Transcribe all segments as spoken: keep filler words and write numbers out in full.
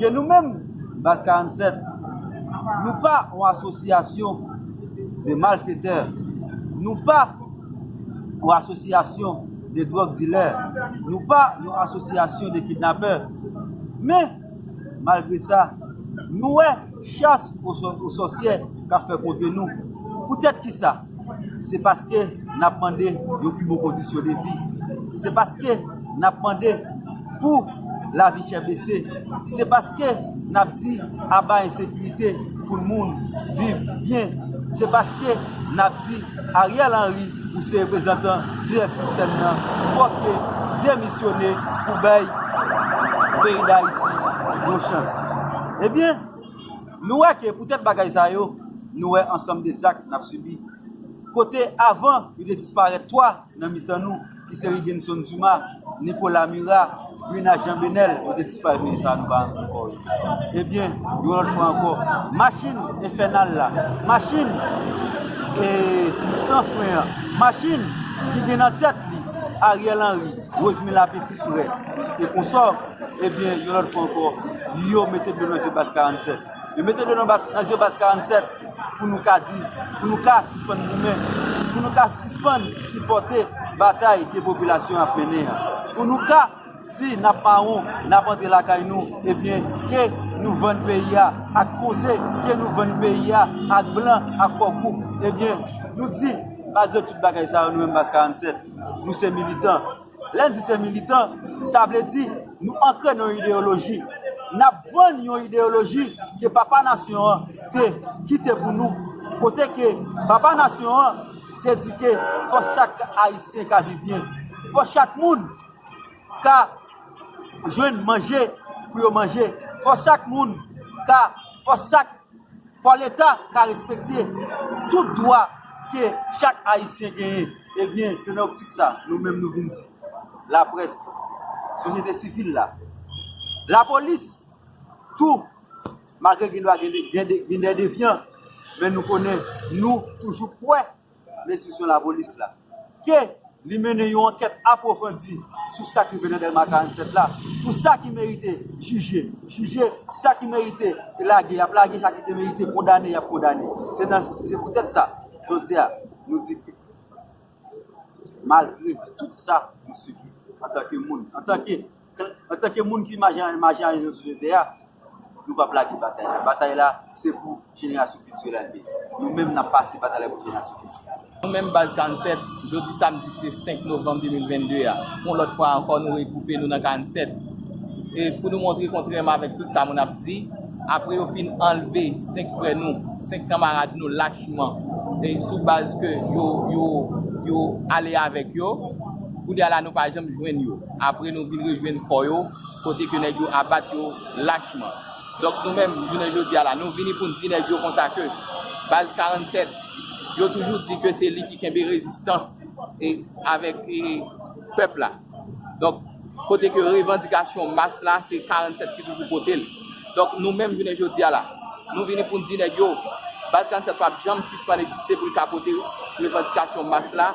Ke nou menm, Baz karannsèt, nou pa yon asosyasyon de malfetè, nou pa yon asosyasyon de dwòg dilè, nou pa yon asosyasyon de kidnapè. Men, malgre sa, nou wè chas o sò-, o sòsyè k ap fè kontre nou. Poutèt ki sa? Se paske n ap mande yon pi bon kondisyon de vi. Se paske n ap mande pou lavi chè bese. Se paske n ap di aba ensekirite pou moun viv byen. Se paske n ap di Ariel Henry, ou se reprezantan dirèk sistèm nan, fòk ke demisyone pou bay peyi Dayiti yon chans. Ebyen, nou wè ke poutèt bagay sa yo, nou wè ansanm de zak n ap sibi. Kote avan, yo te disparèt twa nan mitan nou, ki se Rigenson Dumas, Nicolas Murat, Brina Jean Benel, yo te disparèt, men sa nou pa ankò wè. Ebyen, yon lòt fwa ankò, machin enfènal la, machin, e, san fren an, machin ki gen nan tèt li Ariel Henry, Rosemila Petit Frè, e konsò, ebyen, yon lòt fwa ankò, yo mete dlo nan zye Baz karannsèt. Yo mete dlo nan baz, nan zye Baz karannsèt pou nou ka di, pou nou ka sispann goumen, pou nou ka sispann sipòte batay ke popilasyon ap mennen an. Pou nou ka di n ap mawon, n ap antre lakay nou, ebyen, ke nou vann peyi a ak konze, ke nou vann peyi a ak blan, ak kòkoup. Ebyen, nou di, malgre tout bagay sa yo, nou menm Baz karannsèt, nou se militan. Lè n di se militan, sa vle di nou ankre nan yon ideyoloji. N ap vann yon ideyoloji ke papa nasyon an te kite pou nou, kote ke papa nasyon an te di ke fò chak Ayisyen ka viv byen, fò chak moun ka jwenn manje pou yo manje, fò chak moun ka, fò chak Fò Leta ka respekte tout dwa ke chak Ayisyen genyen. Ebyen, se nan optik sa, nou menm nou vin di, laprès, sosyete sivil la, lapolis, tou, malgre gen dwa gen de, gen de, gen de devyan, men nou konnen nou toujou kwè nan enstitisyon lapolis la, ke li mennen yon ankèt apwofondi sou sa k rive nan Dèlma karannsèt la, pou sa ki merite jije, jije, sa ki merite lage, y ap lage, sa ki te merite kondane, y ap kondane. Se nan, se poutèt sa, jodi a, nou di ke malgre tout sa nou sibi antanke moun, antanke, antanke moun ki majinalize nan sosyete a, nou p ap lage batay la. Batay la, se pou jenerasyon fiti la l ye. Nou menm, n ap pase batay la pou jenerasyon fiti la. Nou menm, Baz karannsèt, jodi samdi ki se senk novanm de mil vennde a, yon lòt fwa ankò, nou regwoupe nou nan karannsèt. E pou nou montre, kontrèman avèk tout sa moun ap di, apre yo fin anlve senk frè nou, senk kanmarad nou lachman, e sou baz ke yo, yo, yo ale avèk yo, kounye a la, nou pa janm jwenn yo. Apre nou vin rejwenn kò yo, kote ke nèg yo abat yo lachman. Donk, nou menm, jounen jodi a la, nou vini pou n di nèg yo konsa ke Baz karannsèt, yo toujou di ke se li ki kenbe rezistans e avèk, e, pèp la. Donk, kote ke revandikasyon mas la, se karannsèt ki toujou pote l. Donk, nou menm, jounen jodi a la, nou vini pou n di nèg yo, Baz karannsèt p ap janm sispann egziste pou l ka pote revandikasyon mas la,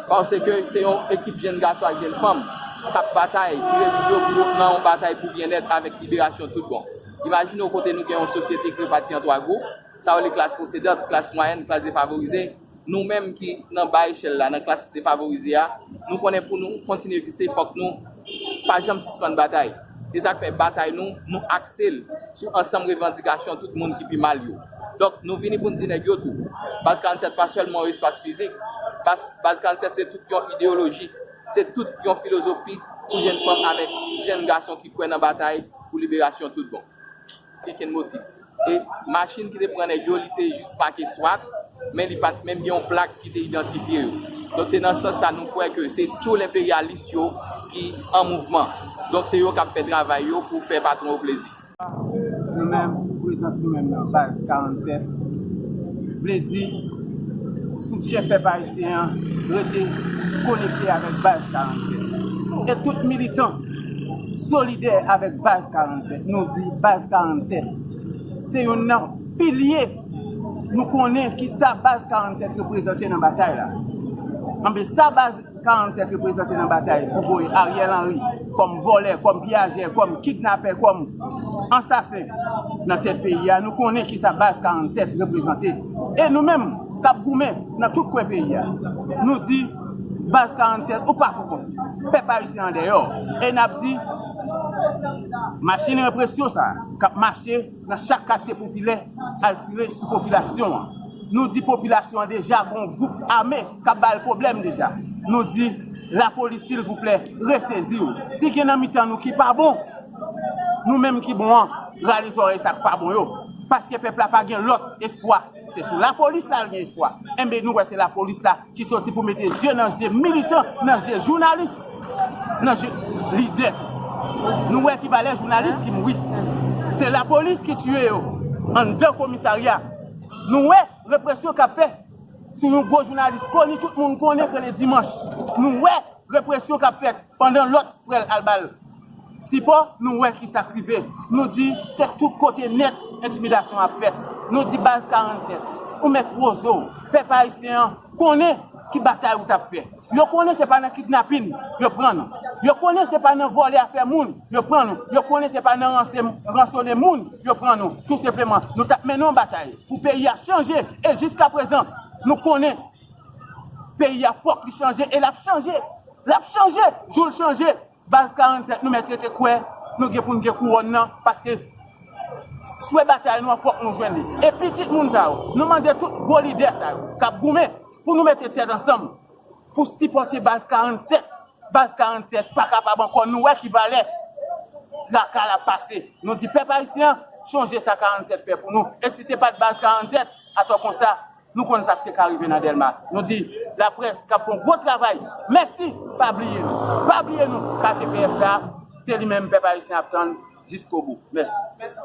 paske se yon ekip jèn gason ak jèn fanm k ap batay, ki revize yo pou yo nan yon batay pou byennèt avèk liberasyon tout bon. Imajine w kote nou gen yon sosyete ki repati an twa gwoup, sa yo rele klas posedant, klas mwayèn, klas defavorize. Nou menm ki nan ba echèl la, nan klas defavorize a, nou konnen pou nou kontinye egziste, fòk nou pa janm sispann batay. E sa k fè batay nou, nou akse l sou ansanm revandikasyon tout moun ki pi mal yo. Donk, nou vini pou n di nèg yo tou, Baz karannsèt pa sèlman yon espas fizik, Baz, Baz karannsèt se tout yon ideyoloji, se tout yon filozofi pou jèn fanm avèk jèn gason ki kwè nan batay pou liberasyon tout bon. Okenn motif. E machin ki te pran nèg yo, li te jis make swat, men li pa t menm gen yon plak ki te idantifye yo. Donk, se nan sans sa nou kwè ke se tchoul enperyalis yo ki an mouvman. Donk, se yo k ap fè travay yo pou fè patwon yo plezi. Nou menm, prezans nou menm nan Baz karannsèt, vle di soutyen pèp ayisyen an rete konekte avèk Baz karannsèt. E tout militan solidè avèk Baz karannsèt. Nou di Baz karannsèt se youn nan pilye nou konnen kisa Baz karannsèt reprezante nan batay la. Anben, sa Baz karannsèt reprezante nan batay pou voye Ariel Henry kòm vòlè, kòm piyajè, kòm kidnapè, kòm ansasen nan tèt peyi a. Nou konnen kisa baz karannsèt reprezante. E nou menm, k ap goumen nan tout kwen peyi a, nou di baz karannsèt, ou pa pou kont. Pèp ayisyen an dèyè w. E n ap di, machin represyon sa a, k ap mache nan chak katye popilè, al tire sou popilasyon an. Nou di popilasyon an deja gon gwoup ame k ap ba l pwoblèm deja. Nou di lapolis, silvouplè, resezi w. Si gen nan mitan nou ki pa bon, nou menm ki bon an, rale zòrèy sa k pa bon yo. Paske pèp la pa gen lòt espwa. Se sou lapolis la l gen espwa. Enben, nou wè se lapolis la ki soti pou mete zye nan zye militan, nan zye jounalis, nan zye lidè. Nou wè ki valè jounalis ki mouri. Se lapolis ki tiye yo anndan komisarya. Nou wè represyon k ap fèt sou yon gwo jounalis koni, tout moun konnen, k rele Dimanch. Nou wè represyon k ap fèt pandan lòt frè l al ba l sipò, nou wè kisa k rive. Nou di se tout kote nèt entimidasyon ap fèt. Nou di baz karannsèt, ou mèt poze w. Pèp ayisyen an konnen ki batay ou t ap fè. Yo konnen se pa nan kidnapin yo pran nou. Yo konnen se pa nan vòlè afè moun yo pran nou. Yo konnen se pa nan ranse, ransone moun yo pran nou. Tou senpleman, nou t ap mennen yon batay pou peyi a chanje. E jiskaprezan, nou konnen peyi a fòk li chanje e l ap chanje. L ap chanje. Jou l chanje, baz karannsèt, nou mèt rete kwè nou gen pou n gen kouwòn nan, paske swe batay nou an, fòk nou jwenn li. E pitit moun sa yo, nou mande tout gwo lidè sa yo k ap goumen pou nou mete tèt ansanm pou sipòte baz karannsèt. Baz karannsèt pa kapab ankò, nou wè ki valè traka l ap pase. Nou di pèp ayisyen an, chonje sa karannsèt fè pou nou. E si se pa t baz karannsèt, atò konsa, nou konn sa k te ka rive nan Dèlma. Nou di laprès k ap fè yon gwo travay, mèsi, pa bliye nou. Pa bliye nou, K T P S la, se li menm pèp ayisyen ap tann jiskobou. Mèsi.